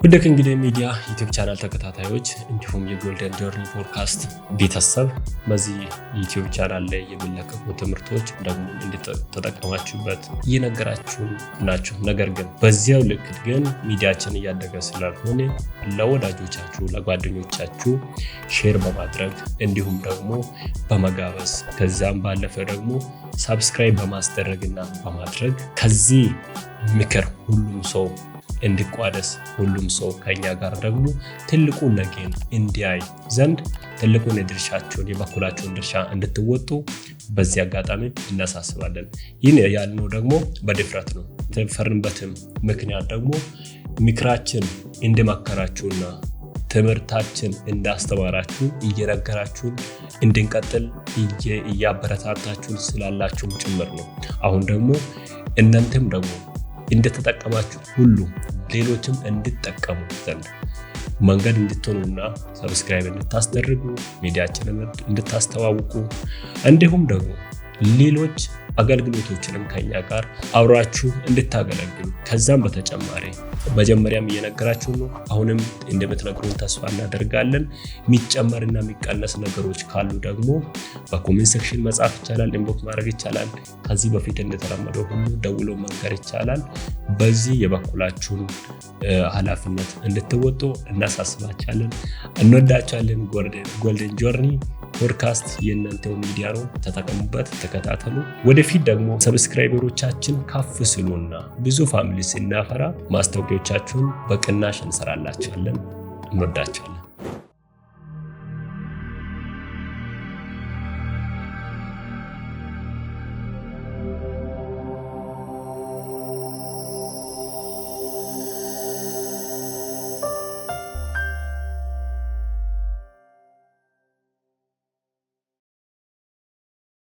ውድ ከእንግዲህ ሚዲያ YouTube channel ተከታታዮች እንዲሁም የ Golden Journey Podcast ቤተሰብ፣ በዚህ YouTube channel ላይ የሚለቀቁ ትምህርቶች ደግሞ እንድትጠቀማችሁበት እየነገራችሁን ናቸው። ነገር ግን በዚያው ልክ ግን ሚዲያችን እያደገ ስላልሆነ ለወዳጆቻችሁ፣ ለጓደኞቻችሁ share በማድረግ እንዲሁም ደግሞ በመጋበዝ፣ ከዚያም ባለፈ ደግሞ subscribe በማስደረግና በማድረግ ከዚህ ምክር ሁሉም ሰው እንዲቋደስ፣ ሁሉም ሰው ከኛ ጋር ደግሞ ትልቁን ነገን እንዲያይ ዘንድ ትልቁን የድርሻቸውን የበኩላቸውን ድርሻ እንድትወጡ በዚህ አጋጣሚ እናሳስባለን። ይህን ያልነው ደግሞ በድፍረት ነው። የተፈርንበትም ምክንያት ደግሞ ምክራችን እንደመከራችሁና ትምህርታችን እንዳስተማራችሁ እየነገራችሁን እንድንቀጥል እያበረታታችሁን ስላላችሁም ጭምር ነው። አሁን ደግሞ እናንተም ደግሞ እንደተጠቀማችሁ ሁሉ ሌሎችም እንድጠቀሙ ዘንድ መንገድ እንድትሆኑና subscribe እንድታስደርጉ፣ ሚዲያችንን እንድታስተዋውቁ እንዲሁም ደግሞ ሌሎች አገልግሎቶችንም ከኛ ጋር አብራችሁ እንድታገለግሉ፣ ከዛም በተጨማሪ መጀመሪያም እየነገራችሁ ነው፣ አሁንም እንደምትነግሩን ተስፋ እናደርጋለን። የሚጨመርና የሚቀነስ ነገሮች ካሉ ደግሞ በ comment section መጻፍ ይቻላል፣ inbox ማድረግ ይቻላል። ከዚህ በፊት እንደተለመደው ሁሉ ደውሎ መንገር ይቻላል። በዚህ የበኩላችሁን ኃላፊነት እንድትወጡ እናሳስባችኋለን። እንወዳችኋለን። Golden Journey Podcast የእናንተው ሚዲያ ነው። ተጠቀሙበት፣ ተከታተሉ። ወደፊት ደግሞ subscriber ኦቻችን ከፍ ሲሉና ብዙ family ስናፈራ ማስታወቂያዎቻችሁን በቅናሽ እንሰራላችኋለን። እንወዳችኋለን።